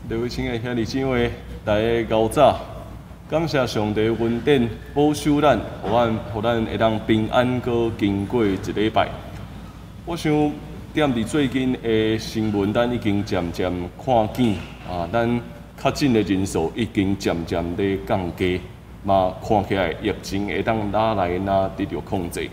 各位親愛兄弟姊妹，大家𠢕早！感謝上帝恩典保守咱，予咱會當平安閣經過一禮拜。我想踮佇最近的新聞，咱已經漸漸看見啊，咱確診的人數已經漸漸咧降低，嘛看起來疫情會當愈來愈得著控制。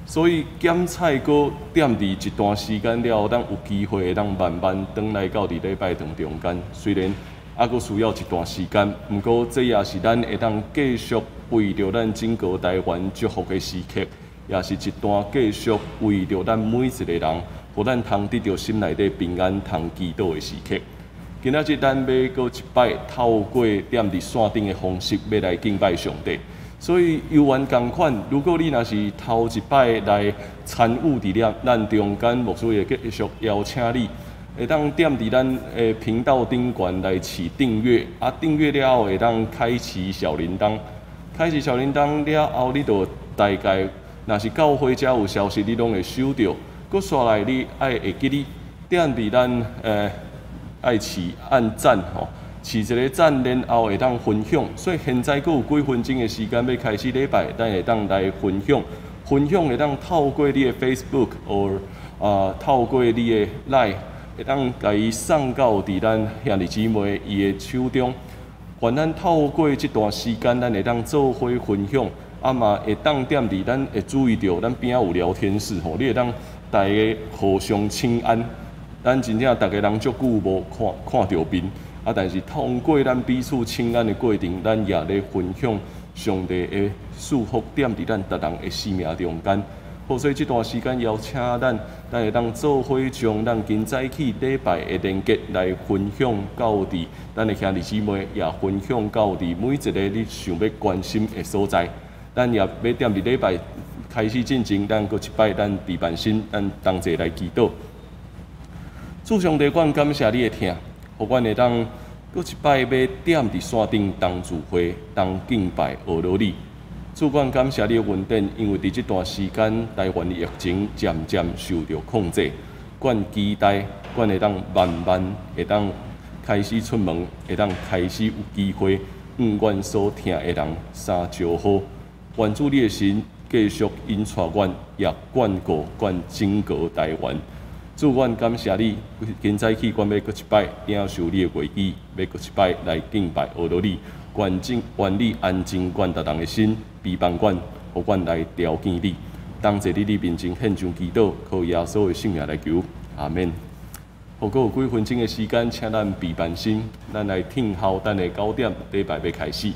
所以檢採閣踮佇一段時間了後，咱有機會會當慢慢轉來到佇禮拜堂中間。雖然猶閣需要一段時間，毋過這也是咱會當繼續為著咱整個台灣祝福的時刻，也是一段繼續為著咱每一個人，予咱通得著心內底平安，通祈禱的時刻。今仔日咱欲閣一擺透過踮佇線頂的方式，欲來敬拜上帝。所以猶原仝款，如果你若是頭一擺來參與佇咧咱中間，牧師會繼續邀請你，會當踮佇咱的頻道頂懸來試訂閱，啊訂閱了後會當開啟小鈴鐺，開啟小鈴鐺了後，你就大概若是教會遮有消息，你攏會收著。閣紲來你愛會記得踮佇咱愛試按讚吼。試一个讚，然後會當分享。所以現在閣有幾分鐘的時間欲開始禮拜，咱會當來分享。分享會當透過你的 Facebook or 透過你的 Line，會當共伊送到佇咱兄弟姊妹伊的手中。願咱透過這段時間，咱會當做伙分享，啊嘛會當踮佇咱會注意著，咱邊仔有聊天室吼，你會當大家互相請安。咱真正逐个人足久無看看著面。啊！但是通過咱彼此請安的過程，咱也咧分享上帝的祝福，踮佇咱逐人的生命中間。好，所以這段時間邀請咱，咱會當做伙將咱今早起禮拜的連結來分享到佇咱的兄弟姊妹，也分享到佇每一个你想欲關心的所在。咱也欲踮佇禮拜開始進前，咱閣一擺，咱閉目心，咱同齊來祈禱。主上帝，阮感謝你的疼。予阮會當閣一擺欲踮佇山頂同聚會，同敬拜阿羅你。主，阮感謝你的恩典，因為佇這段時間，台灣的疫情漸漸受著控制。阮期待，阮會當慢慢會當開始出門，會當開始有機會，向阮所疼的人相招呼。願主你的神繼續引帶阮，也眷顧阮整個台灣。主，阮感謝你，今早起阮欲閣一擺領受你的話語，欲閣一擺來敬拜阿羅你。願靜，願你安靜阮逐人的心，陪伴阮，予阮來朝見你。同齊佇你面前獻上祈禱，靠耶穌的聖名來求，阿們。好，閣有幾分鐘的時間，請咱閉目心，咱來聽候等下9點禮拜欲開始。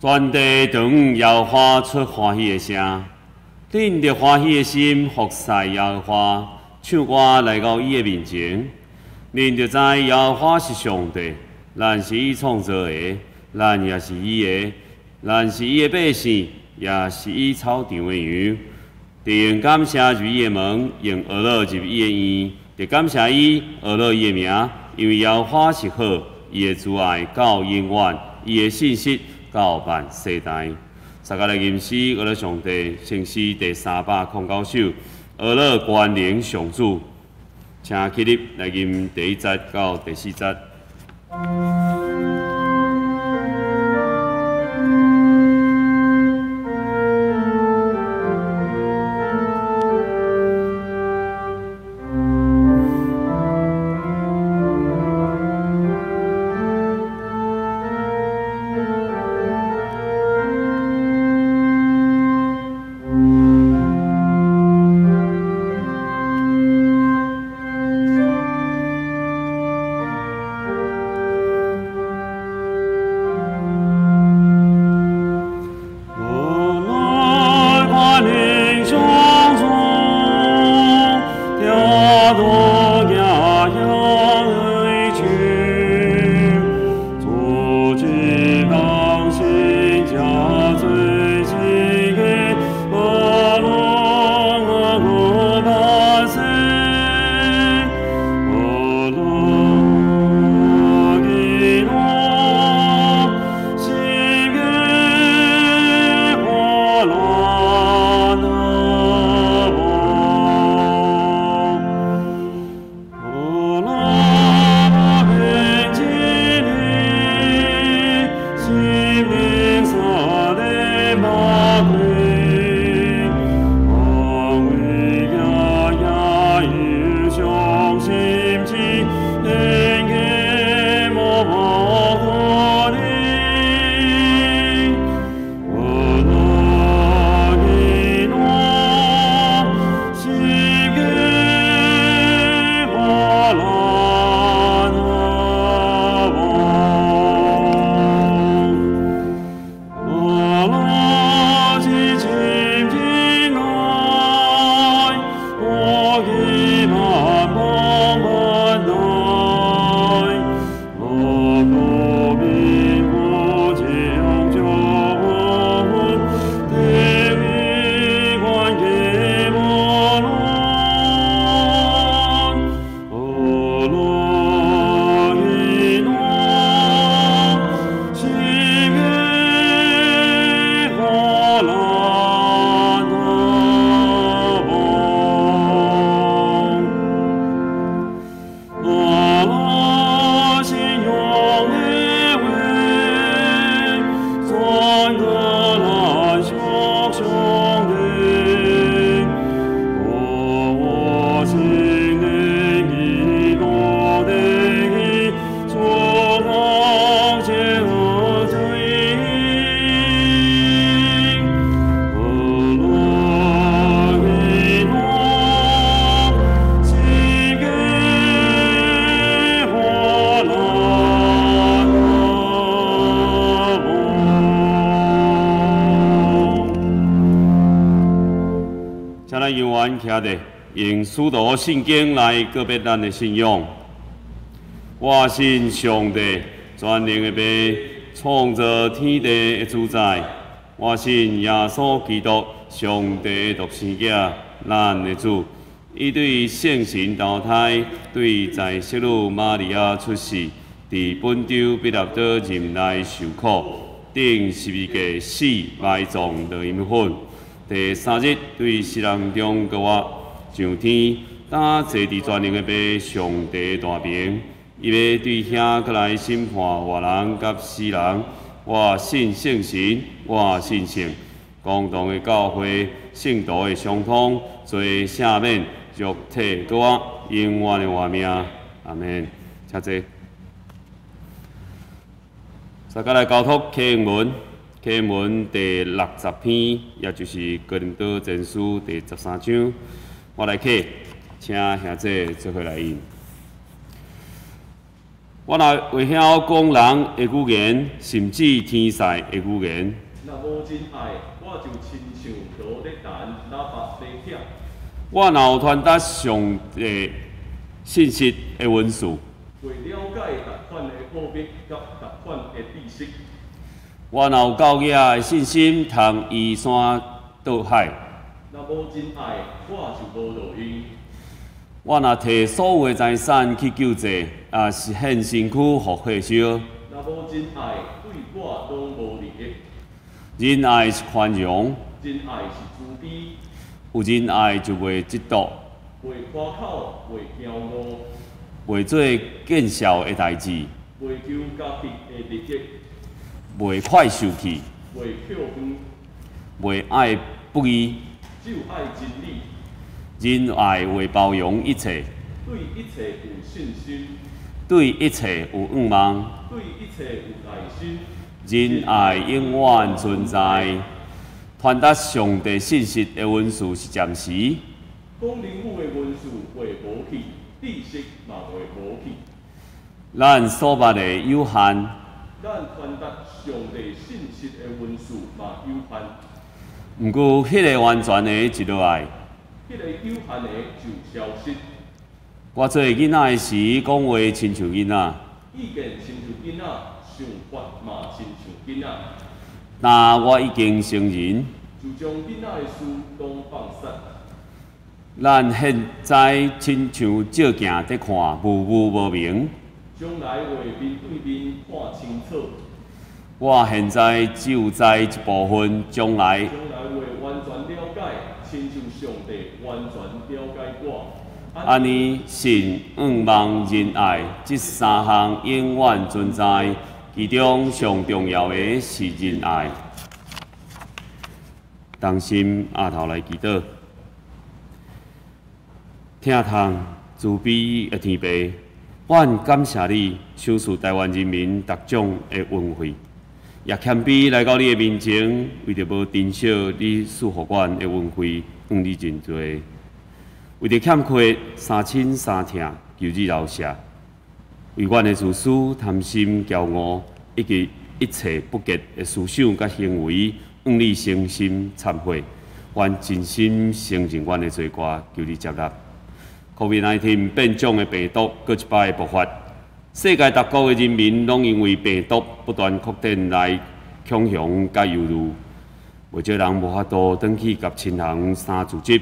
全地當耶和華出歡喜的聲，恁著歡喜的心服侍耶和華，唱歌來到伊的面前。恁著知耶和華是上帝，咱是伊創造的，咱也是伊的，咱是伊的百姓，也是伊草場的羊。著用感謝入伊的門，用呵咾入伊的院，著感謝伊，呵咾伊的名，因為耶和華是好，伊的慈愛到永遠，伊的信實到萬世代。大家來吟詩，呵咾上帝，聖詩第309首，呵咾權能上主，請起立來吟第一節到第四節。徛咧，用使徒信經來告別咱的信仰。我信上帝，全能的父，創造天地的主宰。我信耶穌基督，上帝的獨生子，咱的主。伊對聖神投胎，對在聖女瑪利亞出世，佇本丟彼拉多任內受苦，釘十字架死，埋葬落陰粉。第三日對死人中復活，上天，擔坐佇全能的父上帝大爿，伊欲對遐閣來審判活人佮死人。我信聖神，我信聖公同的教會，聖徒的相通，罪赦免，肉體復活，永遠的活命。阿們。請坐。大家來交託啟應文。啟應文第60篇，也就是哥林多前書第13章，我來啟，請兄弟做伙來引。我若會曉講人的語言，甚至天使的語言。若無仁愛，我就親像鑼咧彈，喇叭咧響。我若有傳達上帝信息的文字，袂了解逐款的奧秘佮逐款的知識。我若有夠額的信心，通移山倒海。若無仁愛，我就無路用。我若提所有的財產去救濟，也是獻身軀予火燒。若無仁愛，對我攏無利益。仁愛是寬容，仁愛是慈悲，有仁愛就袂嫉妒，袂誇口，袂驕傲，袂做見笑的代誌，袂求家己的利益，袂快受氣，袂抾恨，袂愛不義，只有愛真理。仁愛會包容一切，對一切有信心，對一切有盼望，對一切有耐心。仁愛永遠存在。傳達上帝信息的文字是暫時，講靈語的文字會無去，知識嘛會無去。咱所捌的有限，咱傳達上帝信息的文字嘛有限。毋過，彼个完全的一落來，彼个有限的就消失。我做囡仔的時，講話親像囡仔；意見親像囡仔，想法嘛親像囡仔。但我已經成人，就將囡仔的事攏放捨。咱現在親像照鏡佇看，霧霧無明。將來會面對面看清楚。我現在只有知一部分，將來將來會完全了解，親像上帝完全了解我。按呢，信、盼望、仁愛，這三項永遠存在，其中上重要的是仁愛。同心徛頭來祈禱，疼痛慈悲的天父，阮感謝你賞賜臺灣人民逐種的恩惠，也謙卑來到你的面前，為著無珍惜你賜予阮的恩惠，向你認罪。為著欠缺三親三疼，求你饒赦。為阮的自私、貪心、驕傲，以及一切不潔的思想佮行為，向你誠心懺悔。阮真心承認阮的罪過，求你接納。COVID-19 變種的病毒閣一擺爆發，世界各國的人民攏因為病毒不斷擴展來恐慌佮憂慮，袂少人無法度轉去佮親人相聚集，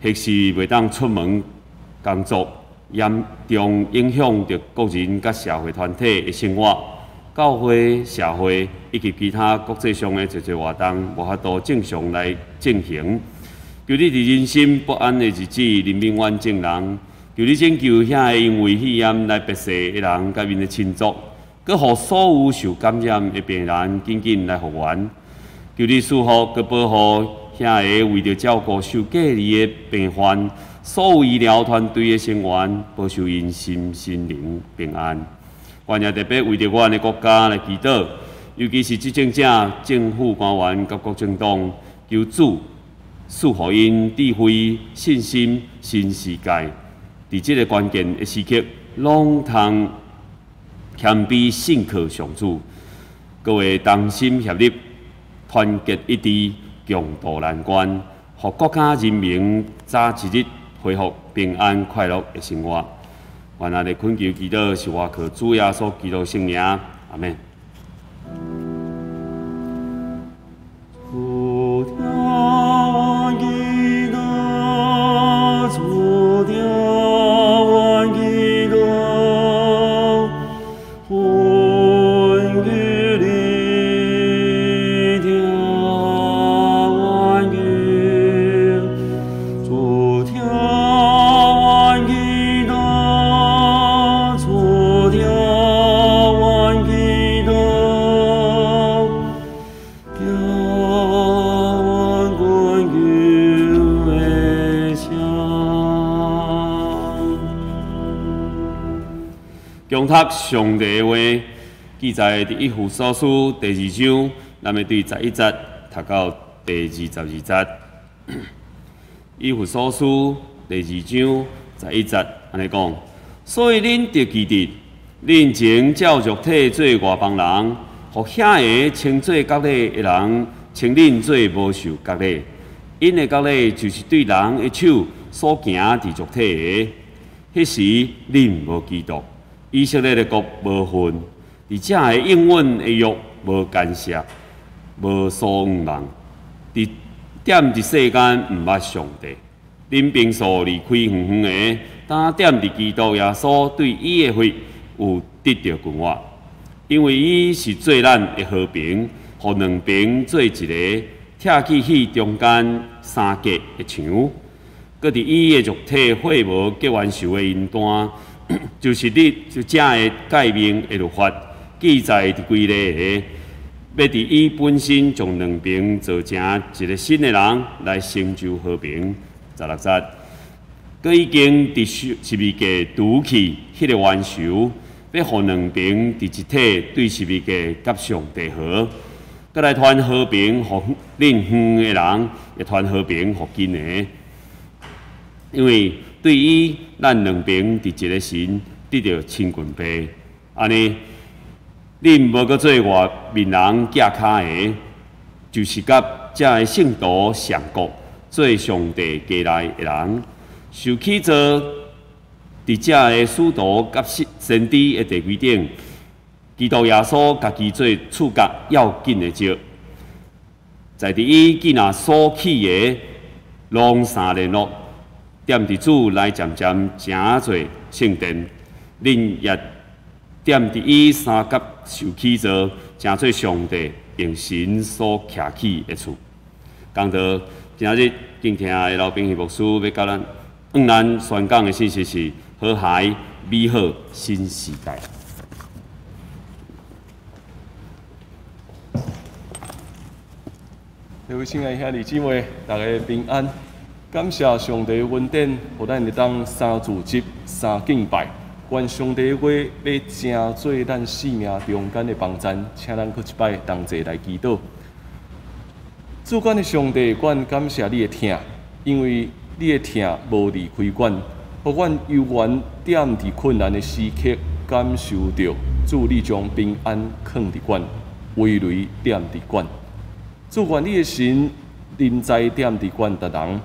或是袂當出門工作，嚴重影響著個人佮社會團體的生活。教會、社會以及其他國際上的濟濟活動，無法度正常來進行。求你佇人心不安的日子，憐憫阮眾人；求你拯救遐个因為肺炎來別世的人佮𪜶的親族，閣予所有受感染的病人緊緊來復原。求你賜福閣保護遐个為著照顧受隔離的病患，所有醫療團隊的成員，保守𪜶身心靈平安。阮也特別為著阮的國家來祈禱，尤其是執政者、政府官員佮國政黨，求主賜予𪜶智慧、信心、新視界，佇這个關鍵的時刻，攏通謙卑信靠上主，閣會同心協力、團結一致，共渡難關，予國家人民早一日恢復平安快樂的生活。阮按呢懇求祈禱，是倚靠主耶穌基督聖名，阿們。主聽阮祈禱，主聽阮祈禱，懇求你聽阮求，主聽阮祈禱，主聽阮祈禱，聽阮懇求的聲。恭讀上帝的話，記載佇以弗所書第二章，咱欲對11節讀到第22節。以弗所書第二章11節按呢講，所以恁著記得，恁前照肉體做外邦人，予遐个稱做割禮的人，稱恁做無受割禮。𪜶的割禮就是對人的手所行佇肉體的。彼時恁無基督，以色列的國無份，佇這个應允的約無干涉，無所望，佇踮佇世間毋捌上帝。恁平素離開遠遠的，今踮佇基督耶穌對伊的血有得著救活，因為伊是做咱的和平，予兩邊做一个，拆去彼中間相隔的牆，閣佇伊的肉體血無結冤仇的恩單，就是你就這个誡命的律法記載佇規例的，欲佇伊本身將兩邊造成一个新的人來成就和平。16節，閣已經佇十字架除去彼个冤仇，欲予兩邊佇一體對十字架佮上帝和，閣來傳和平予恁遠的人，會傳和平予近的。因為對伊，咱兩邊佇一个神得著親近父。按呢，恁無閣做外面人寄跤的，就是佮遮个聖徒上國，做上帝家內的人，受起造佇遮个使徒佮先知的地位頂，基督耶穌家己做厝角要緊的石，在佇伊既若所起的，攏相聯絡，踮佇主內漸漸成做聖殿，恁也踮佇伊相佮受起造，成做上帝用神所徛起的厝。講到今仔日敬聽的劉秉希牧師欲佮咱向咱宣講的信息是和諧美好新時代。各位親愛兄弟姊妹，大家平安。感謝上帝恩典，予咱會當三主日三敬拜。願上帝話欲成做咱生命中間的幫贊，請咱閣一擺同齊來祈禱。主阮的上帝，阮感謝你的疼，因為你的疼無離開阮，予阮猶原踮佇困難的時刻，感受著主你將平安囥佇阮，威雷踮佇阮。主，願你的神臨在踮佇阮逐人，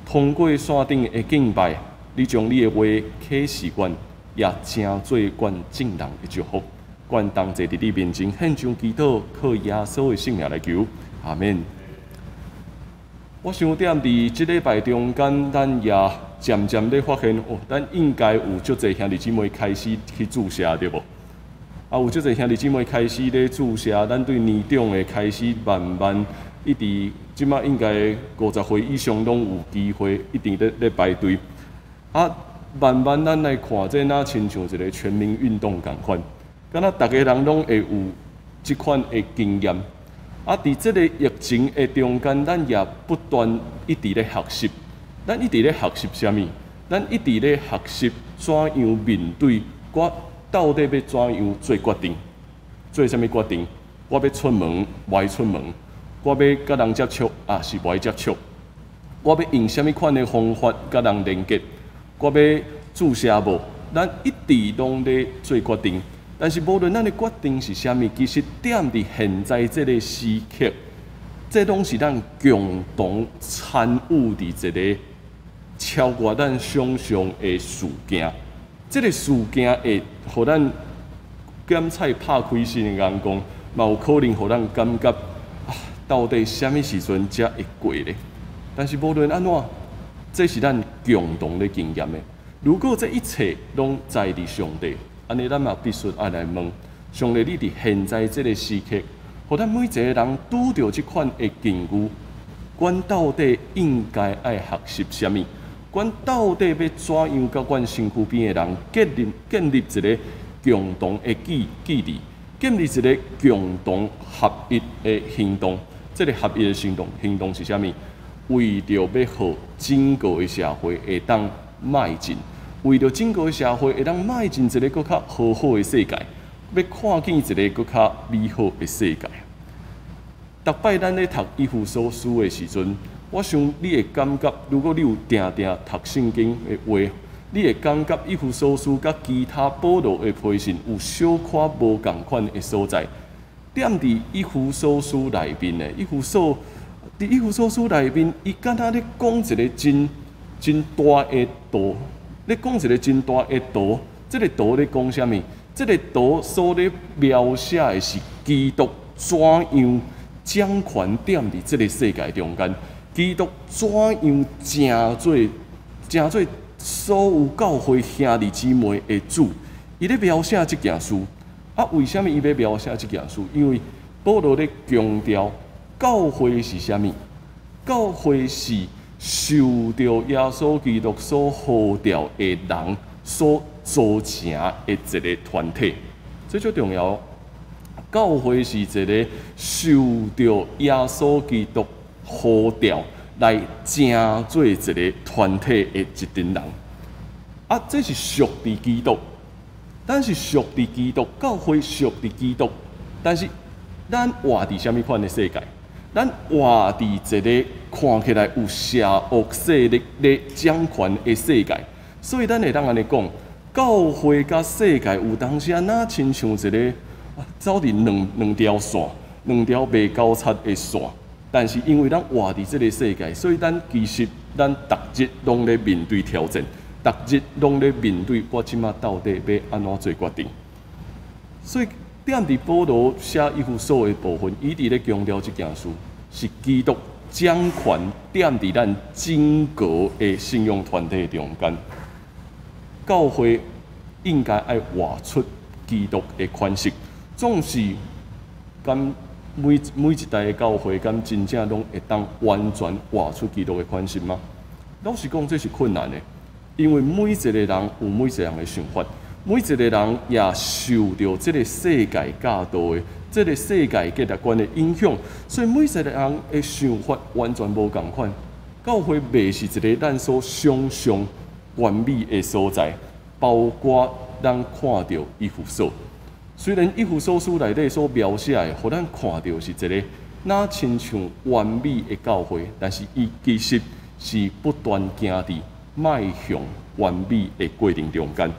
通過山頂的敬拜，你將你的話啟示阮，也成做阮眾人的祝福。阮同齊佇你面前獻上祈禱，靠耶穌的聖名來求，阿們。我想踮佇這禮拜中間，咱也漸漸咧發現，哦，咱應該有足濟兄弟姊妹開始去注射，對無？啊，有足濟兄弟姊妹開始咧注射，咱對年長的開始慢慢一直，這馬應該50歲以上攏有機會，一直咧排隊。啊，慢慢咱來看，這若親像一个全民運動仝款，敢若逐个人攏會有這款的經驗。啊！佇這个疫情的中間，咱也不斷一直咧學習。咱一直咧學習啥物？咱一直咧學習怎樣面對。我到底欲怎樣做決定？做啥物決定？我欲出門，無愛出門？我欲佮人接觸，抑是無愛接觸？我欲用啥物款的方法佮人連結？我欲注射無？咱一直攏咧做決定。但是無論咱的決定是啥物，其實踮佇現在這个時刻，這攏是咱共同參與佇一个超過咱想像的事件。這个事件會予咱檢采拍開心的眼光，嘛有可能予咱感覺啊，到底啥物時陣才會過咧？但是無論按怎，這是咱共同咧經驗的。如果這一切攏在佇上帝，按呢，咱嘛必須愛來問上帝：你佇現在這个時刻，予咱每一个人拄著這款的境遇，阮到底應該愛學習啥物？阮到底欲怎樣佮阮身軀邊的人建立一个共同的距離，建立一个共同合一的行動？這个合一的行動是啥物？為著欲予整個的社會會當邁進。為著整個社會會當邁進一个閣較和好的世界，欲看見一个閣較美好的世界。逐擺咱咧讀以弗所書的時陣，我想你會感覺，如果你有定定讀聖經的話，你會感覺以弗所書佮其他保羅的批信有小可無仝款的所在。踮佇以弗所書內面的以弗所，佇以弗所書內面，伊敢若咧講一个真真大的道，咧講一个真大的圖。這个圖咧講啥物？這个圖所咧描寫的是基督怎樣掌權踮佇這个世界中間，基督怎樣成做成做所有教會兄弟姊妹的主。伊咧描寫這件事。啊，為啥物伊欲描寫這件事？因為保羅咧強調教會是啥物？教會是受著耶穌基督所呼召的人所組成的一个團體，這足重要。教會是一个受著耶穌基督呼召來成做一个團體的一群人。啊，這是屬佇基督，咱是屬佇基督，教會屬佇基督，但是咱活佇啥物款的世界？咱活佇一个看起來有邪惡勢力咧掌權的世界，所以咱會當按呢講，教會佮世界有當時啊，若親像一个走佇兩兩條線，兩條袂交叉的線。但是因為咱活佇這个世界，所以咱其實咱逐日攏咧面對挑戰，逐日攏咧面對我這馬到底欲按怎做決定。所以踮佇保羅寫以弗所的部分，伊佇咧強調這件事，是基督掌權踮佇咱整個的信仰團體中間，教會應該愛活出基督的款式，總是敢每每一代的教會敢真正攏會當完全活出基督的款式嗎？老實講，這是困難的，因為每一個人有每一個人的想法，每一個人也受著這个世界教導的這个世界價值觀的影響，所以每一個人的想法完全無仝款。教會袂是一个咱所想象完美的所在，包括咱看著以弗所。雖然以弗所書內底所描寫的，予咱看著是一个若親像完美的教會，但是伊其實是不斷行佇邁向完美的過程中間。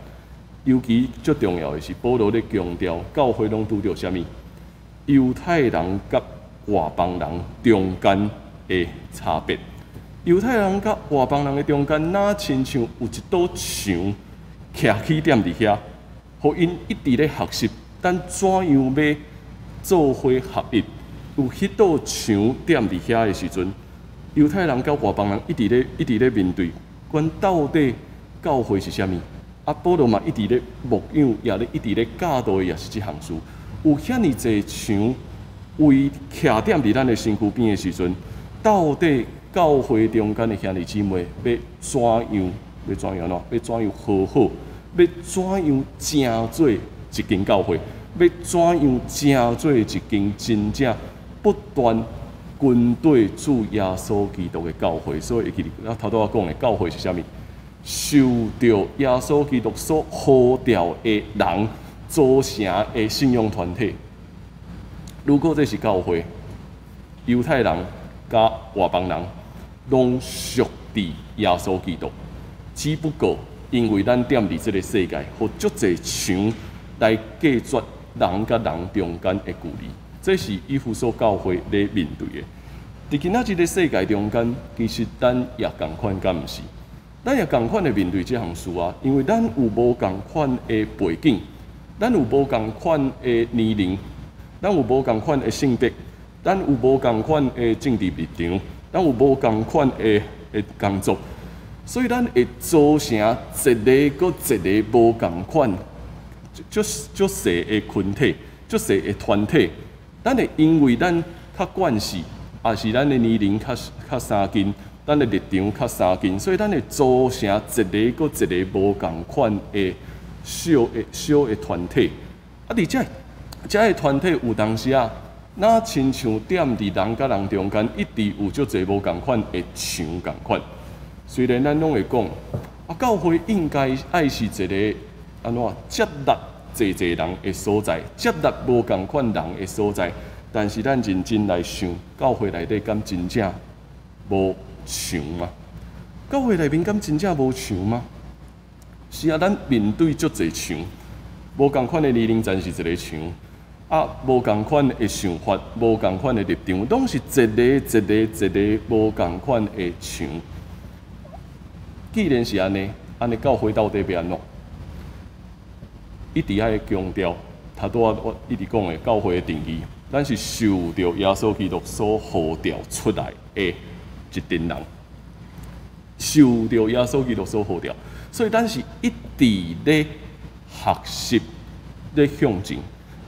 尤其最重要的是，保羅咧強調教會攏拄著啥物？猶太人佮外邦人中間的差別。猶太人佮外邦人的中間，若親像有一堵牆徛起踮佇遐，予𪜶一直咧學習，咱怎樣欲做伙合一？有彼堵牆踮佇遐的時陣，猶太人佮外邦人一直咧一直咧面對，阮到底教會是啥物？啊，保羅嘛一直咧牧養，也咧一直咧教導的，也是這項事。有遐爾濟牆圍徛踮佇咱的身軀邊的時陣，到底教會中間的兄弟姊妹欲怎樣？欲怎樣喏？欲怎樣和好？欲怎樣成做一間教會？欲怎樣成做一間真正不斷跟綴主耶穌基督的教會？所以會記得我頭拄仔講的教會是啥物？受著耶穌基督所呼召的人組成的信仰團體。如果這是教會，猶太人佮外邦人攏屬佇耶穌基督，只不過因為咱踮佇這个世界，予足濟牆來隔絕人佮人中間的距離，這是以弗所教會咧面對的。佇今仔這个世界中間，其實咱也仝款，敢毋是？咱也仝款的面對這項事啊，因為咱有無仝款的背景，咱有無仝款的年齡，咱有無仝款的性別，咱有無仝款的政治立場，咱有無仝款的的工作，所以咱會組成一个閣一个無仝款、足足細的群體、足細的團體。咱會因為咱較慣勢，抑是咱的年齡較較相近，咱的立場較相近，所以咱會組成一个閣一个無仝款的小的小的團體。啊，佇這這个團體有當時啊，若親像踮佇人佮人中間，一直有足濟無仝款的牆仝款。雖然咱攏會講，啊，教會應該愛是一个按怎接納濟濟人的所在，接納無仝款人的所在，但是咱認真來想，教會內底敢真正無牆嗎？教會內面敢真正無牆嗎？是啊，咱面對足濟牆，無仝款的年齡層是一個牆，啊，無仝款的想法，無仝款的立場，攏是一个一个一个無仝款的牆。既然是按呢，按呢教會到底欲按怎？一直愛強調，頭拄仔我一直講的教會的定義，咱是受著耶穌基督所呼召出來的一陣人，受著耶穌基督所呼召，所以咱是一直咧學習咧向前，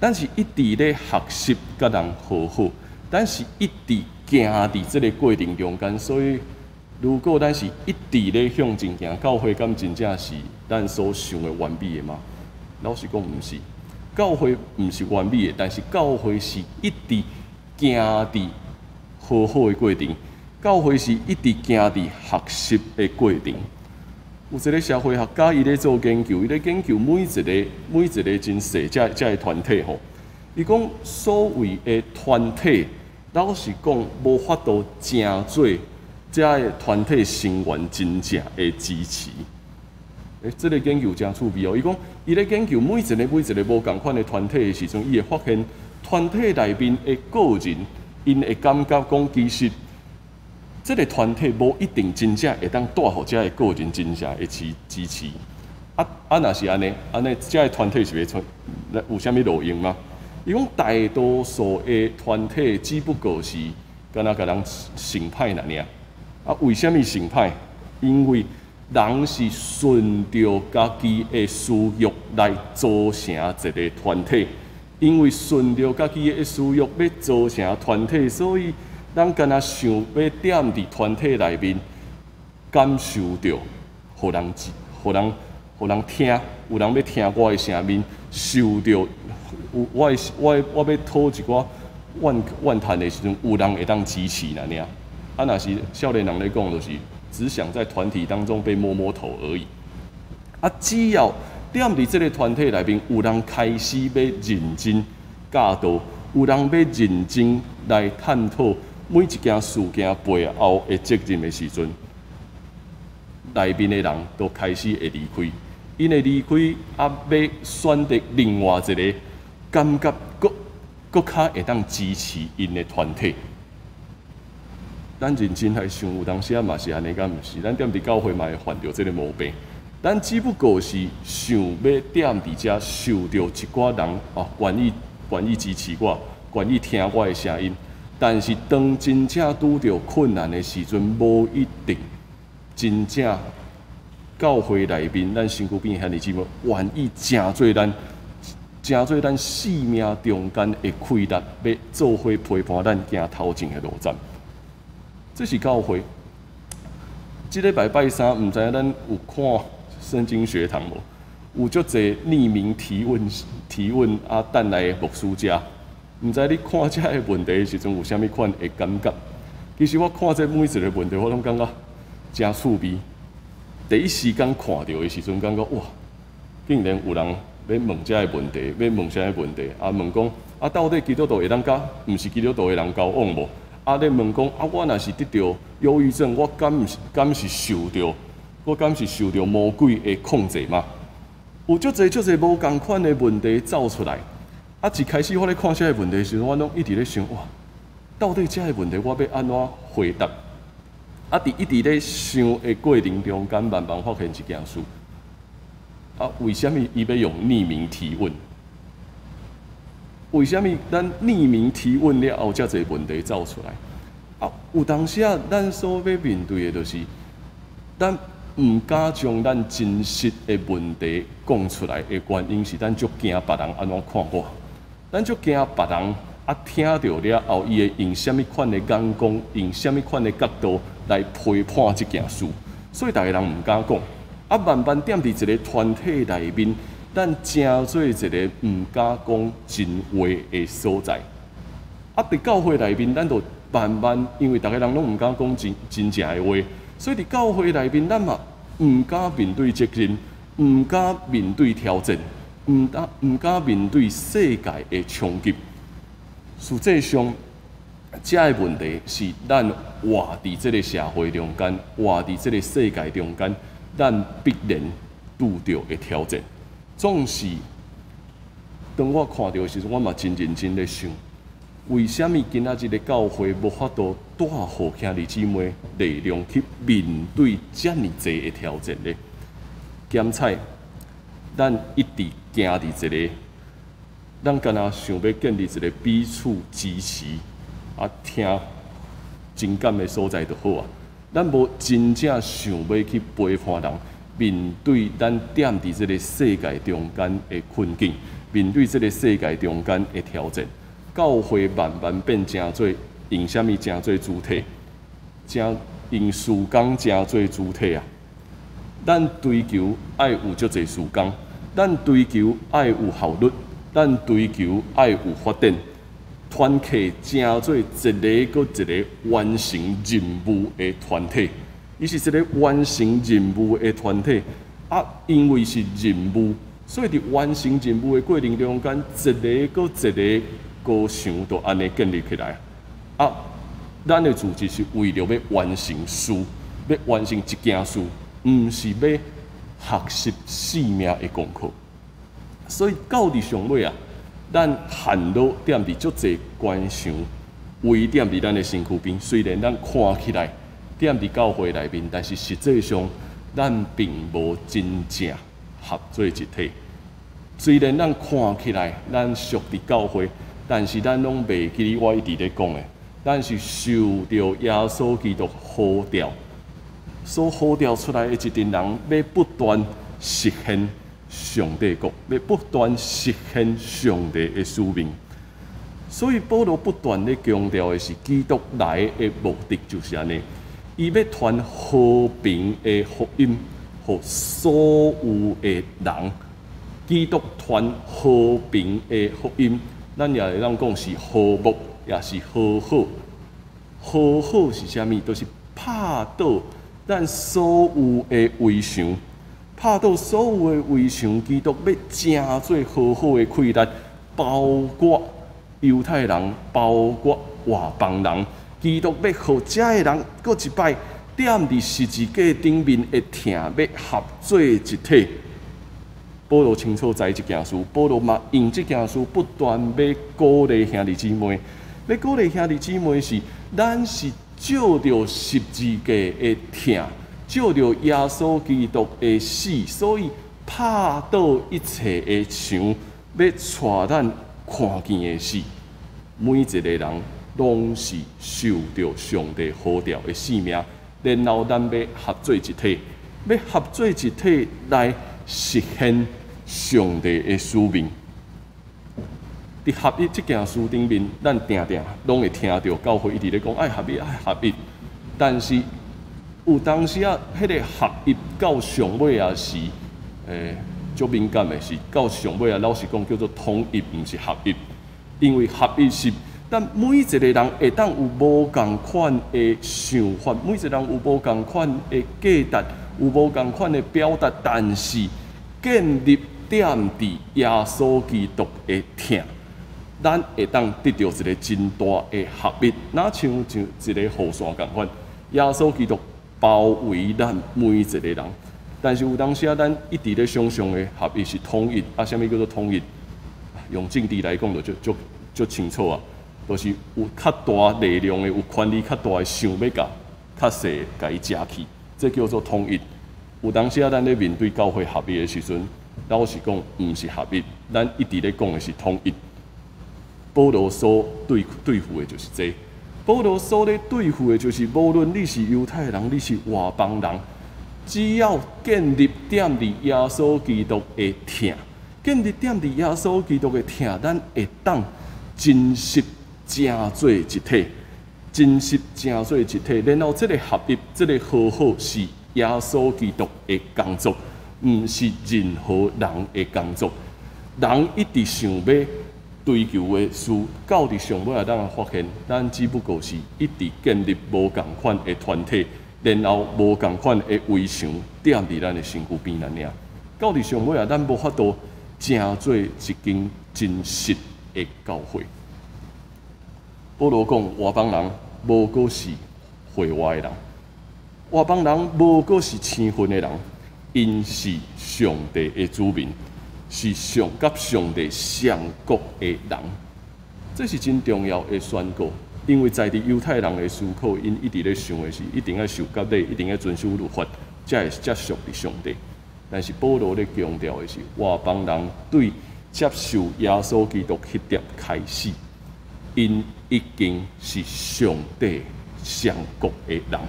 咱是一直咧學習佮人和好，咱是一直行佇這个過程中間，所以如果咱是一直咧向前行，教會敢真正是咱所想的完美的嗎？老實講，毋是。教會毋是完美的，但是教會是一直行佇和好的過程，教會是一直行佇學習的過程。有一个社會學家，伊咧做研究，伊咧研究每一个每一个真細這這个團體吼。伊講所謂的團體，老實講無法度成做這个團體成員真正的支持。欸，這个研究誠趣味哦。伊講，伊咧研究每一个每一个無仝款的團體的時陣，伊會發現團體內面的個人，𪜶會感覺講，其實這个團體無一定真正會當帶予這个個人真正的支持。啊啊，若是按呢，按呢，這个團體是欲出有啥物路用嗎？伊講大多數的團體只不過是敢若共人成歹爾爾。啊，為啥物成歹？因為人是順著家己的私欲來組成一个團體，因為順著家己的私欲欲組成團體，所以咱敢若想欲踮佇團體內面感受著，予人予人予人聽，有人欲聽我的聲音，受著有我的我我欲討一寡怨怨嘆的時陣，有人會當支持爾爾。啊，若是少年人咧講，就是只想在團體當中被摸摸頭而已。啊，只要踮佇這个團體內面有人開始欲認真教導，有人欲認真來探討每一件事件背後的責任的時陣，內面的人都開始會離開。𪜶會離開，啊，欲選擇另外一个感覺閣閣較會當支持𪜶的團體。咱認真來想，有當時仔嘛是按呢，敢毋是？咱踮佇教會嘛會犯著這个毛病。咱只不過是想欲踮佇遮受著一寡人哦，願意願意支持我，願意聽我的聲音。但是當真正拄著困難的時陣，無一定真正教會內面咱身軀邊兄弟姊妹願意成做咱，成做咱生命中間的氣力，欲做伙陪伴咱行頭前的路程。這是教會。這禮拜拜三，毋知影咱有看聖經學堂無？有足濟匿名提問提問啊，等來牧師遮。毋知你看這个問題的時陣有啥物款的感覺？其實我看這每一个問題，我攏感覺誠趣味。第一時間看著的時陣，感覺哇，竟然有人欲問這个問題，欲問啥物問題？啊，問講啊，到底基督徒會當佮毋是基督徒的人交往無？啊！咧問講啊，我若是得著憂鬱症，我敢毋是敢是受著，我敢是受著魔鬼的控制嗎？有足濟足濟無仝款的問題走出來。啊！一開始我咧看這个問題的時陣，我攏一直咧想哇，到底這个問題我欲按怎回答？啊！佇一直咧想的過程中間，慢慢發現一件事。啊！為啥物伊欲用匿名提問？為啥物咱匿名提問了後，遮濟問題走出來？啊，有當時仔，咱所欲面對的，就是咱毋敢將咱真實的問題講出來的原因，是咱足驚別人按怎看我，咱足驚別人啊聽著了後，伊會用啥物款的眼光，用啥物款的角度來批判這件事，所以逐个人毋敢講。啊，慢慢踮佇一个團體內面，咱成做一个毋敢講真話的所在。啊，佇教會內面，咱就慢慢，因為逐个人攏毋敢講真真正的話，所以佇教會內面，咱嘛毋敢面對責任，毋敢面對挑戰，毋敢毋敢面對世界的衝擊。實際上，這个問題是咱活佇這个社會中間，活佇這个世界中間，咱必然拄著的挑戰。總是當我看著的時陣，我嘛真認真咧想，為啥物今仔日的教會無法度帶予兄弟姊妹力量去面對遮爾濟的挑戰呢？兼且，咱一直行佇一个，咱敢若想欲建立一個彼此支持啊，聽情感的所在就好啊。咱無真正想欲去陪伴人，面對咱踮佇這个世界中間的困境，面對這个世界中間的挑戰，教會慢慢變成做用啥物成做主體，成用事工成做主體啊！咱追求愛有足濟事工，咱追求愛有效率，咱追求愛有發展。團契成做一个閣一个完成任務的團體，伊是一个完成任務的團體。啊，因為是任務，所以佇完成任務的過程中間，一个閣一個高牆就按呢建立起來。啊，咱的組織是為著欲完成事，欲完成一件事，毋是欲學習生命的功課。所以到佇上尾啊，咱陷落踮佇足濟關牆，圍踮佇咱的身軀邊。雖然咱看起來踮佇教會內面，但是實際上咱並無真正合做一體。雖然咱看起來咱屬佇教會，但是咱攏袂記得我一直咧講的，咱是受著耶穌基督呼召，所呼召出來的一群人，欲不斷實現上帝國，欲不斷實現上帝的使命。所以保羅不斷咧強調的是，基督來的目的就是按呢，伊欲傳和平的福音，予所有的人。基督傳和平的福音，咱也會當講是和睦，也是和好。和好是啥物？就是拍倒咱所有的圍牆。拍倒所有的圍牆，基督欲成做和好的氣力，包括猶太人，包括外邦人。基督欲予遮的人，閣一擺踮佇十字架頂面的疼，欲合做一體。保羅清楚知這件事，保羅嘛用這件事不斷欲鼓勵兄弟姊妹，欲鼓勵兄弟姊妹是，咱是藉著十字架的疼，藉著耶穌基督的死，所以拍倒一切的牆，欲帶咱看見的是，每一個人攏是受著上帝呼召的生命，然後咱欲合做一體，欲合做一體來實現上帝的使命。佇合一這件事頂面，咱定定攏會聽著教會一直咧講愛合一，愛合一。但是有當時啊，彼個合一到上尾也是，足敏感的是，到上尾啊，老實講叫做統一，毋是合一。因為合一是，咱每一個人會當有無仝款的想法，每一個人有無仝款的價值，有無仝款的表達，但是建立踮佇耶穌基督的疼，咱會當得著一個真大的合一，若像像一個雨傘仝款，耶穌基督包圍咱每一個人。但是有當時啊，咱一直咧想像的合一是統一，啊，啥物叫做統一？用政治來講，就足足足清楚啊，就是有較大力量的、有權力較大的，想欲共較細共伊食去，這叫做統一。有當時啊，咱咧面對教會合一的時陣，老實講，毋是合一，咱一直咧講的是統一。保羅所對對付的就是這個，保羅所咧對付的就是，無論你是猶太人，你是外邦人，只要建立踮佇耶穌基督的疼，建立踮佇耶穌基督的疼，咱會當真實成做一體，真實成做一體。然後這個合一，這個和好是耶穌基督的工作，毋是任何人的工作。人一直想欲追求的事，到佇上尾仔，咱會發現，咱只不過是一直建立無仝款的團體，然後無仝款的圍牆踮佇咱的身軀邊爾爾。到佇上尾仔，咱無法度成做一間真實的教會。保羅講，外邦人無閣是會外的人，外邦人無閣是生分的人， 𪜶是上帝的子民，是上佮上帝相國的人。這是真重要的宣告，因為在佇猶太人的思考，𪜶一直咧想的是，一定愛受割禮，一定愛遵守律法，才會才屬佇上帝。但是保羅咧強調的是，外邦人對接受耶穌基督彼點開始，𪜶已經是上帝相國的人。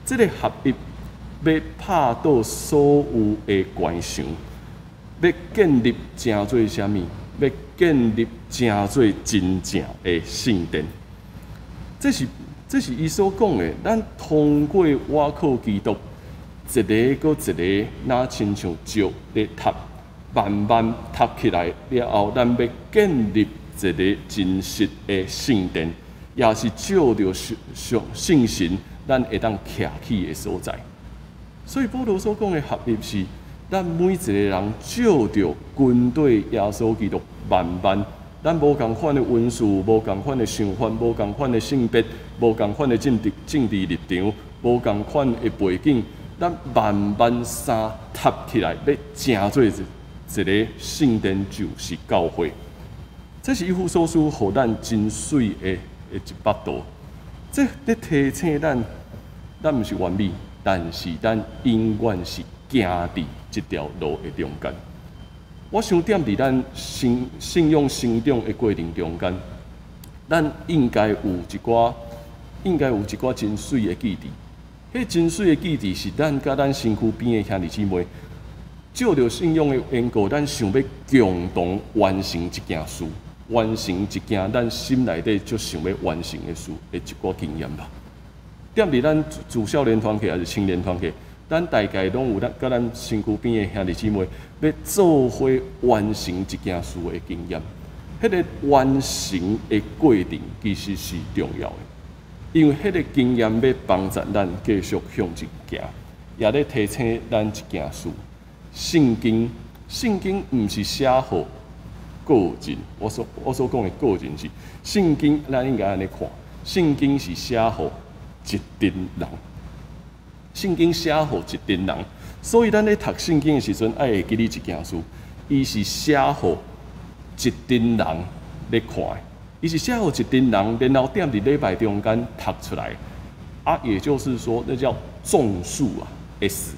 這个合一欲拍倒所有的關牆，欲建立成做啥物？欲建立成做真正的聖殿。這是伊所講的。咱通過倚靠基督，一个閣一个，若親像石咧疊，慢慢疊起來了後，咱欲建立一个真實的聖殿，也是藉著上聖神，咱會當徛起的所在。所以保羅所講的合一是，咱每一个人藉著跟綴耶穌基督，慢慢，咱無仝款的恩賜，無仝款的想法，無仝款的性別，無仝款的政治立場，無仝款的背景，咱慢慢相疊起來，欲成做一个聖殿，就是教會。這是以弗所書予咱真媠的一幅圖。這咧提醒咱，咱毋是完美，但是咱永遠是行佇這條路的中間。我想踮佇咱信仰成長的過程中間，咱應該有一寡真媠的記憶。彼真媠的記憶是咱佮咱身軀邊的兄弟姊妹，藉著信仰的緣故，咱想欲共同完成一件事，完成一件咱心內底足想欲完成的事的一寡經驗吧。踮佇咱自少年團契抑是青年團契，咱大概攏有咱佮咱身軀邊的兄弟姊妹，欲做伙完成一件事的經驗。彼个完成的過程其實是重要的，因為彼个經驗欲幫助咱繼續向前行，也咧提醒咱一件事：聖經毋是寫予個人。我所講的個人是聖經，咱應該按呢看，聖經是寫予一陣人。聖經寫予一陣人，所以咱咧讀聖經的時陣，愛會記得一件事，伊是寫予一陣人咧看的，伊是寫予一陣人，然後踮佇禮拜中間讀出來。啊，也就是說，那叫眾數啊，S，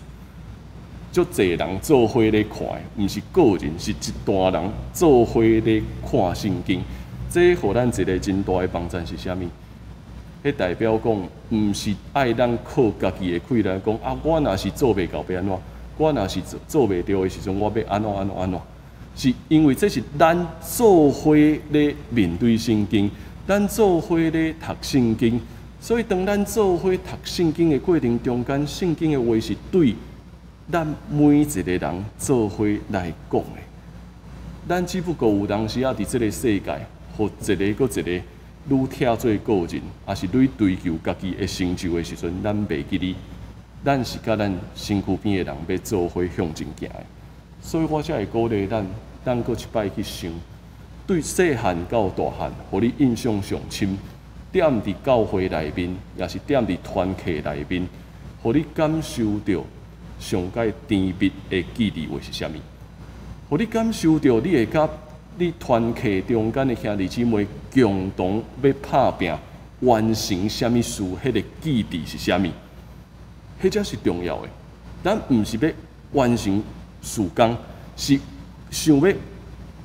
足濟人做伙咧看的，毋是個人，是一大人做伙咧看聖經。這予咱一个真大的幫助是啥物？彼代表講，毋是愛咱靠家己的氣力講啊，我若是做袂到，欲按怎？我若是做袂著的時陣，我欲按怎按怎按怎？是因為這是咱做伙咧面對聖經，咱做伙咧讀聖經，所以當咱做伙讀聖經的過程中間，聖經的話是對咱每一个人做伙來講的。咱只不過有當時仔佇這个世界，予一个閣一个愈拆做個人，抑是愈追求家己的成就的時陣，咱袂記得，咱是佮咱身軀邊的人欲做伙向前行的。所以我才會鼓勵咱，咱閣一擺去想，對細漢到大漢，予你印象上深，踮佇教會內面，抑是踮佇團契內面，予你感受著上蓋甜蜜的記憶話是啥物？予你感受著你會佮你團契中間的兄弟姊妹共同欲拍拚完成啥物事，彼个記憶是啥物？彼才是重要的。咱毋是欲完成事工，是想欲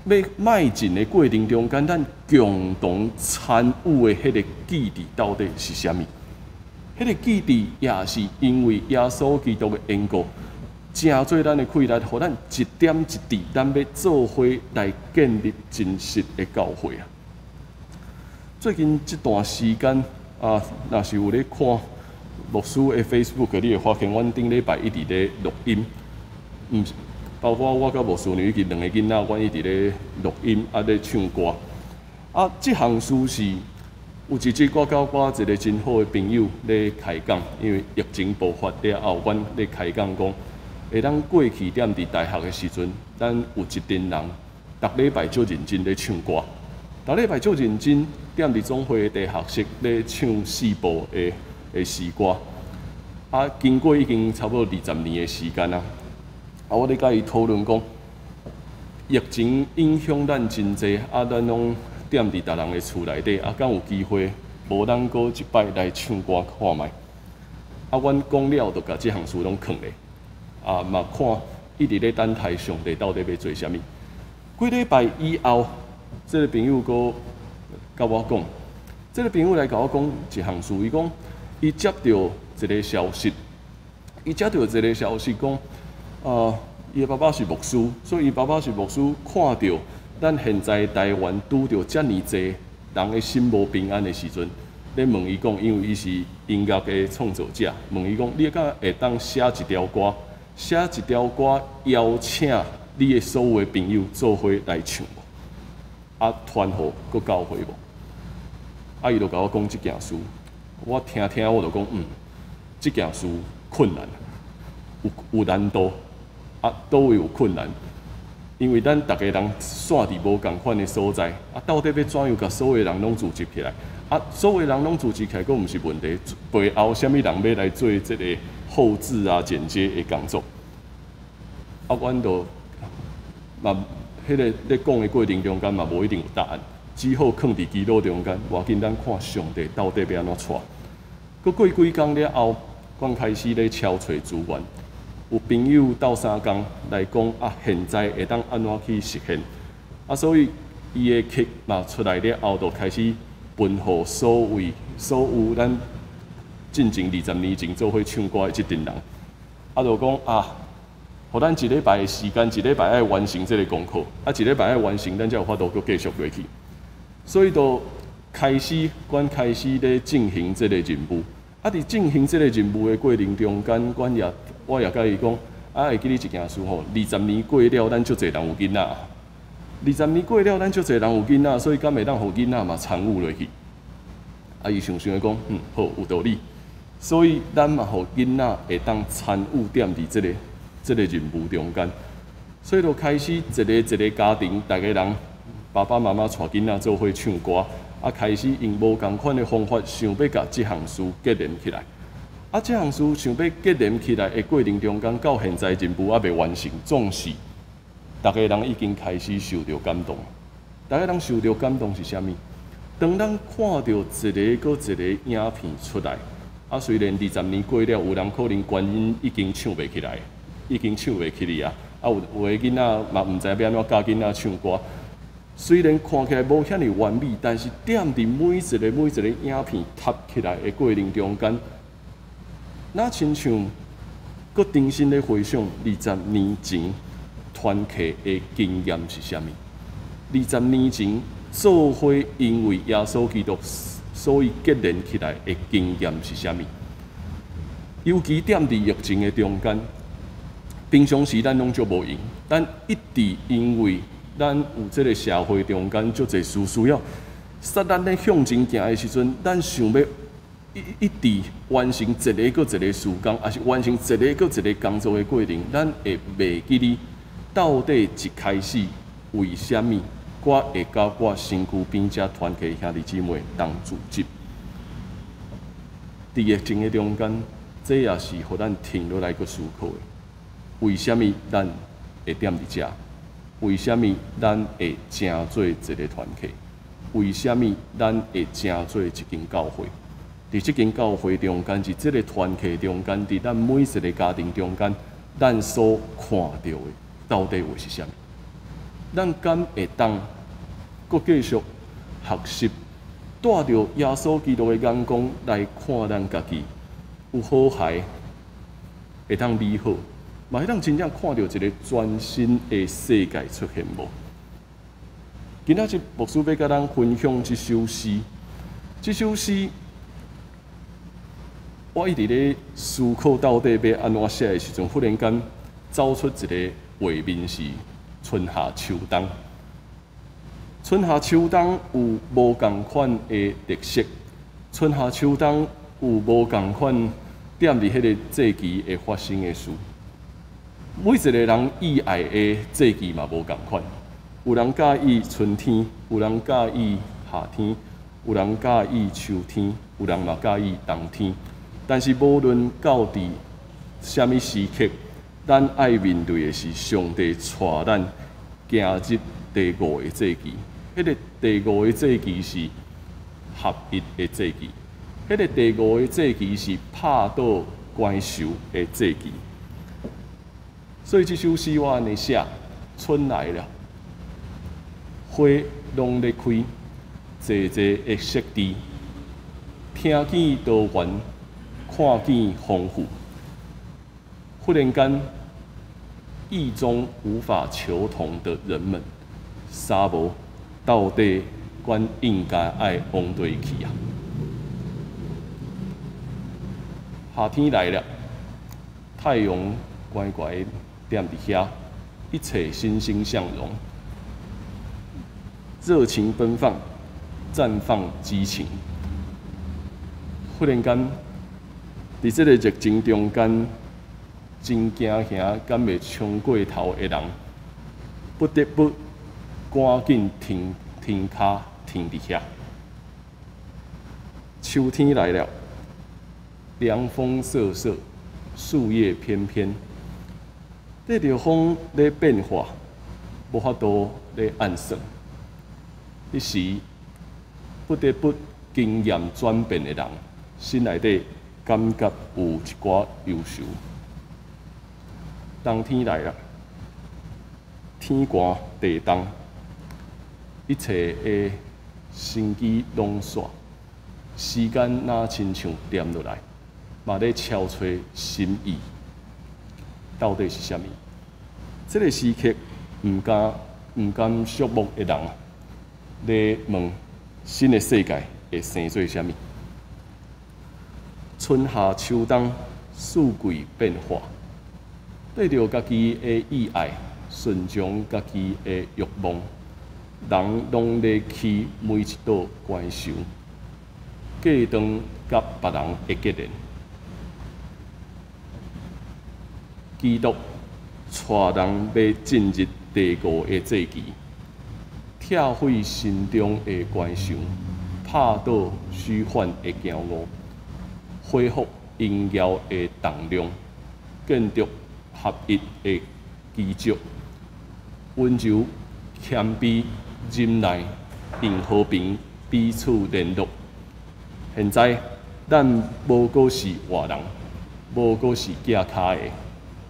欲邁進的過程中間，咱共同參與的彼个記憶到底是啥物？彼个記憶也是因為耶穌基督的緣故，成做咱的氣力，予咱一點一滴，咱欲做伙來建立真實的教會啊！最近這段時間啊，若是有咧看牧師的 Facebook，你會發現阮頂禮拜一直咧錄音，毋是包括我佮牧師娘以及兩个囡仔，阮一直咧錄音啊，咧唱歌。啊，這項事是有一日我佮我一个真好的朋友咧開講，因為疫情爆發了後，阮咧開講講，會當過去踮佇大學的時陣，咱有一陣人，逐禮拜足認真咧唱歌，逐禮拜足認真踮佇總會的地下室咧唱四部的詩歌。啊，經過已經差不多20年的時間啊，啊，我咧佮伊討論講，疫情影響咱真濟，啊，咱攏踮佇逐人的厝內底，啊，敢有機會無咱閣一擺來唱歌看覓？啊，阮講了，就共這項事攏囥咧，啊，嘛看一直咧等待上帝到底欲做啥物。幾禮拜以後，這个朋友閣佮我講，這个朋友來共我講一項事，伊講伊接著一个消息，伊接著一个消息講，伊的爸爸是牧師，所以伊爸爸是牧師，看著咱現在台灣拄著遮爾濟人的心無平安的時陣，咧問伊講，因為伊是音樂的創作者，問伊講，你敢會當寫一條歌，寫一條歌邀請你的所有的朋友做伙來唱無？啊，傳予閣教會無？啊，伊就共我講這件事，我聽聽我就講，嗯，這件事困難，有難度。啊，佗位有困難？因為咱逐个人散佇無仝款的所在，啊，到底欲怎樣共所有人攏組織起來？啊，所有人攏組織起來，閣毋是問題。背後啥物人欲來做這個後製啊、剪接的工作？啊，阮就嘛，彼個咧講的過程中間嘛，無一定有答案，只好囥佇祈禱中間，無要緊，咱看上帝到底欲按怎帶。閣過幾工了後，阮開始咧敲揣資源。有朋友鬥相共來講啊，現在會當按怎去實現？啊，所以伊的曲嘛出來了後，就開始分予所有咱進前20年前做伙唱歌的這陣人。啊，就講啊，予咱一禮拜的時間，一禮拜愛完成這个功課。啊，一禮拜愛完成，咱才有法度閣繼續落去。所以就開始，阮開始咧進行這个任務。啊，佇進行這个任務的過程中間，我也共伊講，啊，會記得一件事吼，二十年過了，咱足濟人有囡仔。二十年過了，咱足濟人有囡仔，所以敢會當予囡仔嘛參與落去？啊，伊想想講，嗯，好，有道理。所以咱嘛，予囡仔會當參與踮佇這个任務中間。所以就開始一个一个家庭，逐个人爸爸媽媽帶囡仔做伙唱歌，啊，開始用無仝款的方法，想欲共這項事結連起來。啊，這項事想欲結連起來的過程中間，到現在任務猶未完成，總是逐个人已經開始受著感動。逐个人受著感動是啥物？當咱看著一个閣一個影片出來，啊，雖然二十年過了，有人可能原音已經唱袂起來，已經唱袂起去啊。啊，有的囡仔嘛毋知欲按怎教囡仔唱歌。雖然看起來無遐爾完美，但是踮佇每一个每一个影片翕起來的過程中間，若親像閣重新咧回想二十年前團契的經驗是啥物？二十年前做伙因為耶穌基督所以結連起來的經驗是啥物？尤其踮佇疫情的中間，平常時咱攏足無閒，咱一直因為咱有這个社會中間足濟事需要，使咱咧向前行的時陣，咱想欲一直完成一个閣一个事工，抑是完成一个閣一个工作的過程，咱會袂記得到底一開始為啥物我會佮我身軀邊遮團契兄弟姊妹同組織。佇疫情的中間，這也是予咱停落來閣思考的。為啥物咱會踮佇遮？為啥物咱會成做一个團契？為啥物咱會成做一間教會？佇這間教會中間，佇這个團契中間，佇咱每一个家庭中間，咱所看著的到底會是啥物？咱敢會當閣繼續學習，帶著耶穌基督的眼光來看咱家己，有好孩會當美好，嘛會當真正看著一个全新的世界出現無？今仔日牧師欲佮咱分享這首詩，這首詩我一直咧思考到底欲按怎寫的時陣，忽然間走出一个畫面是春夏秋冬。春夏秋冬有無仝款的特色，春夏秋冬有無仝款踮佇彼个節期會發生的事。每一个人喜愛的節期嘛無仝款，有人佮意春天，有人佮意夏天，有人佮意秋天，有人嘛佮意冬天。但是無論到佇啥物時刻，咱愛面對的是上帝帶咱行入第五个祭期。彼個第五个祭期是合一的祭期，彼個第五个祭期是拍倒關仇的祭期。所以這首詩我按呢寫：春來了，花攏咧開，濟濟的色致，聽見多元，看見豐富。忽然間，意中無法求同的人們，三無到底，阮應該愛往佗去啊？夏天來了，太陽乖乖踮佇遐，一切欣欣向榮，熱情奔放，綻放激情。忽然間，佇這個熱情中間，真驚嚇，敢會衝過頭的人，不得不趕緊停停跤停佇遐。秋天來了，涼風瑟瑟，樹葉翩翩，綴著風咧變化，無法度咧按算。彼時不得不經驗轉變的人，心內底感覺有一寡憂愁。冬天來了，天寒地凍，一切的生機攏煞，時間若親像黏落來，嘛咧敲揣心意，到底是啥物？這個時刻，毋甘寂寞的人啊，咧問新的世界會生做啥物？春夏秋冬，四季變化。對著家己的意愛，順從家己的慾望，人攏咧起每一道關仇，過斷佮別人的結連。基督帶人欲進入第五个祭期，拆毀心中的關仇，拍倒虛幻的驕傲，恢復榮耀的重量，建築合一的基石，溫柔、謙卑、忍耐，用和平彼此聯絡。現在，咱無閣是外人，無閣是寄跤的，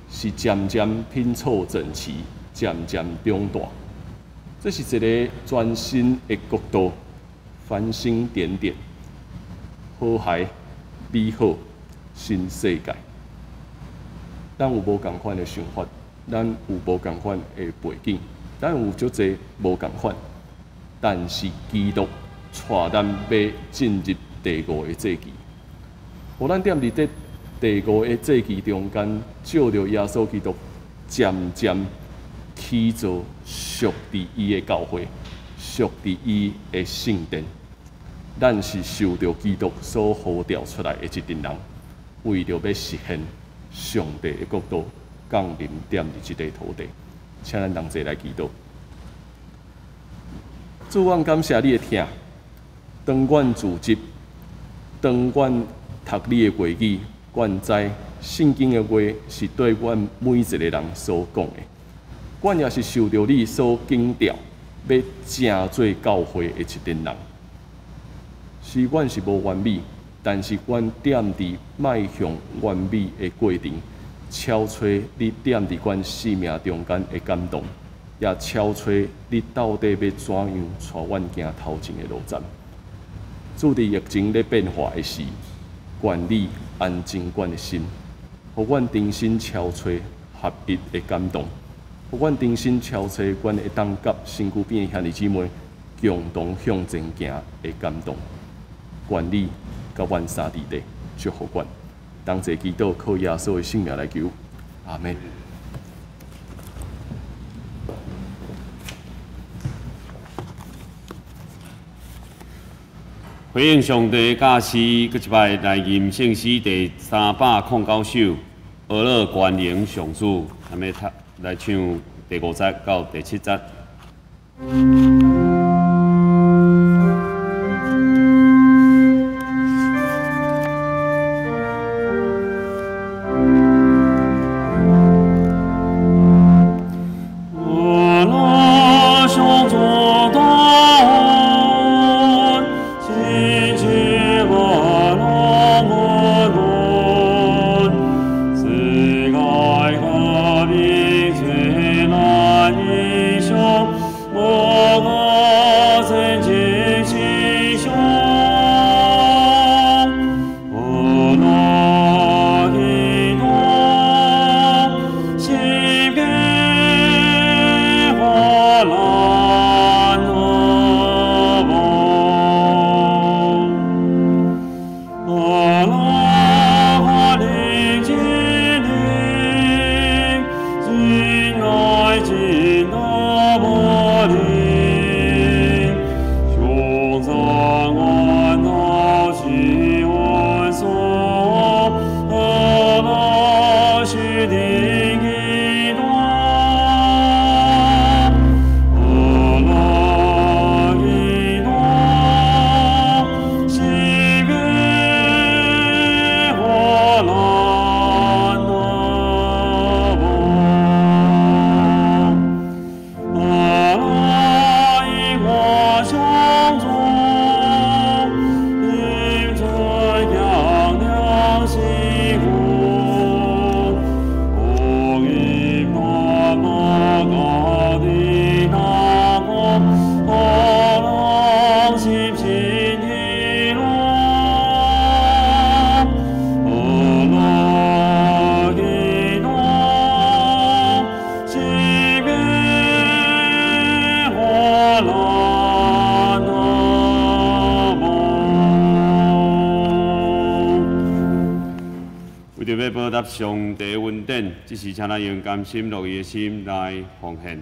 是漸漸拼湊整齊，漸漸長大。這是一个全新的國度，繁星點點，和諧、美好、新世界。咱有無仝款的想法，咱有無仝款的背景，咱有足濟無仝款，但是基督帶咱欲進入第五个祭期，予咱踮佇這第五个祭期中間，照著耶穌基督漸漸起造屬佇伊的教會，屬佇伊的聖殿。咱是受著基督所呼召出來的一群人，為著欲實現上帝的國度降臨踮佇這个土地，請咱同齊來祈禱。主，阮感謝你的疼，當阮自責，當阮讀你的話語，阮知聖經的話是對阮每一个人所講的。阮也是受著你所警調，欲成做教會的一群人。雖阮是無完美，但是阮踮佇邁向完美的過程，敲揣你踮佇阮生命中間的感動，也敲揣你到底欲怎樣帶阮行頭前的路站。主，佇疫情咧變化的時，願你安靜阮的心，予阮重新敲揣合一的感動，予阮重新敲揣阮會當佮身軀邊的兄弟姊妹共同向前行的感動。願你佮阮三弟弟祝福阮，同齊祈禱，靠耶穌的聖名來求，阿們。回應上帝教示，閣一擺來吟聖詩第309首，呵咾關榮上主，咱欲讀來唱第五節到第七節。為著欲報答上帝恩典，這時請咱用甘心樂意的心來奉獻。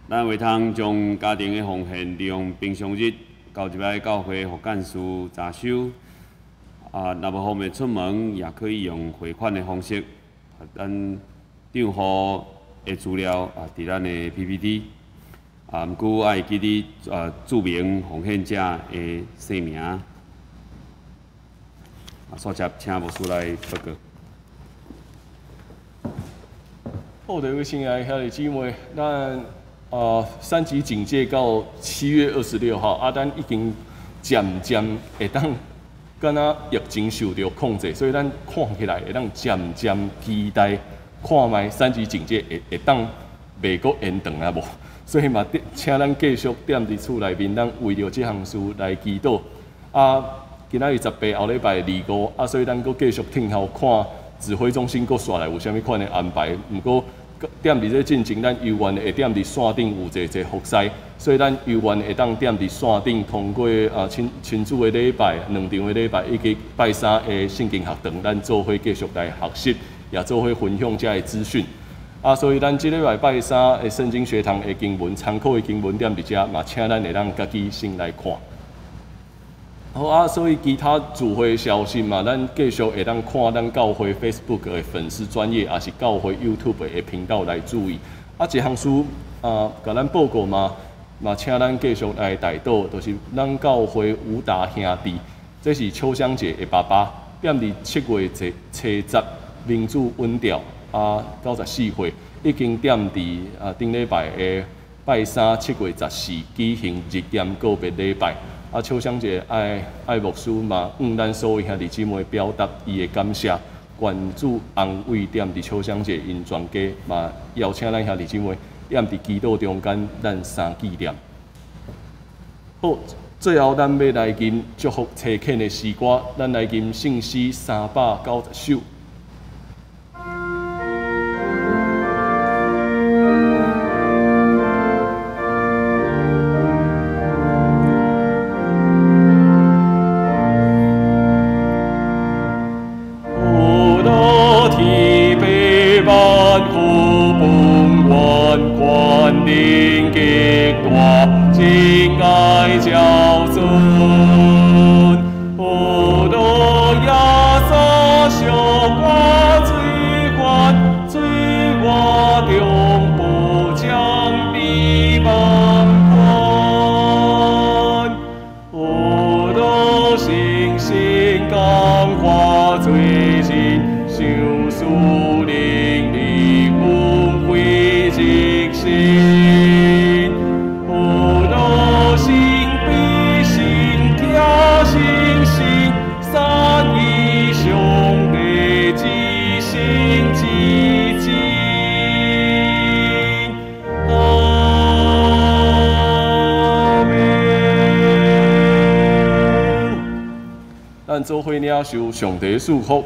咱會通將家庭的奉獻利用平常日交入來教會福幹事查收。啊，若無方便出門，也可以用匯款的方式。咱帳戶的資料啊，佇咱的 PPT。啊，毋過愛記得啊，註明奉獻者的姓名。啊，煞接請牧師來報告。好，各位親愛兄弟姊妹，咱啊三級警戒到7月26號，啊，咱已經漸漸會當敢若疫情受著控制，所以咱看起來會當漸漸期待看覓三級警戒會當袂閣延長啊無？所以嘛，請咱繼續踮佇厝內面，咱為著這項事來祈禱。啊，今仔日18，後禮拜25，啊，所以咱閣繼續聽候看指揮中心閣煞來有啥物款的安排。毋過踮佇這進前，咱猶原會踮佇線頂有濟濟服侍，所以咱猶原會當踮佇線頂通過啊親親子的禮拜、兩場的禮拜以及拜三的聖經學堂，咱做伙繼續來學習，也做伙分享這个資訊。啊，所以咱這禮拜拜三的聖經學堂的經文參考的經文踮佇遮，嘛請咱會當家己先來看。好啊，所以其他聚會消息嘛，咱繼續會當看咱教會 Facebook 的粉絲專頁，也是教會 YouTube 的頻道來注意。啊，這項事啊，共咱報告嘛，嘛請咱繼續來代禱，就是咱教會吳達兄弟，這是秋香姐的爸爸，踮佇7月初10民主穩調。啊，94歲，已經踮佇啊頂禮拜的拜三7月14舉行日驗告別禮拜。啊，秋香姐愛愛牧師嘛，向咱所有兄弟姊妹表達伊的感謝，願主安慰踮佇秋香姐𪜶全家，嘛邀請咱兄弟姊妹踮佇祈禱中間，咱三紀念。好，最後咱欲來吟祝福差遣的詩歌，咱來吟聖詩390首。做伙領受上帝賜福，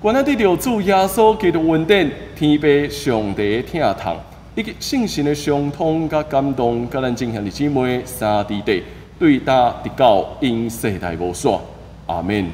願咱得著主耶穌基督恩典、天父上帝疼痛，以及聖神的相通佮感動，佮咱眾兄弟姊妹三弟弟，對今直到永世代無散。阿們。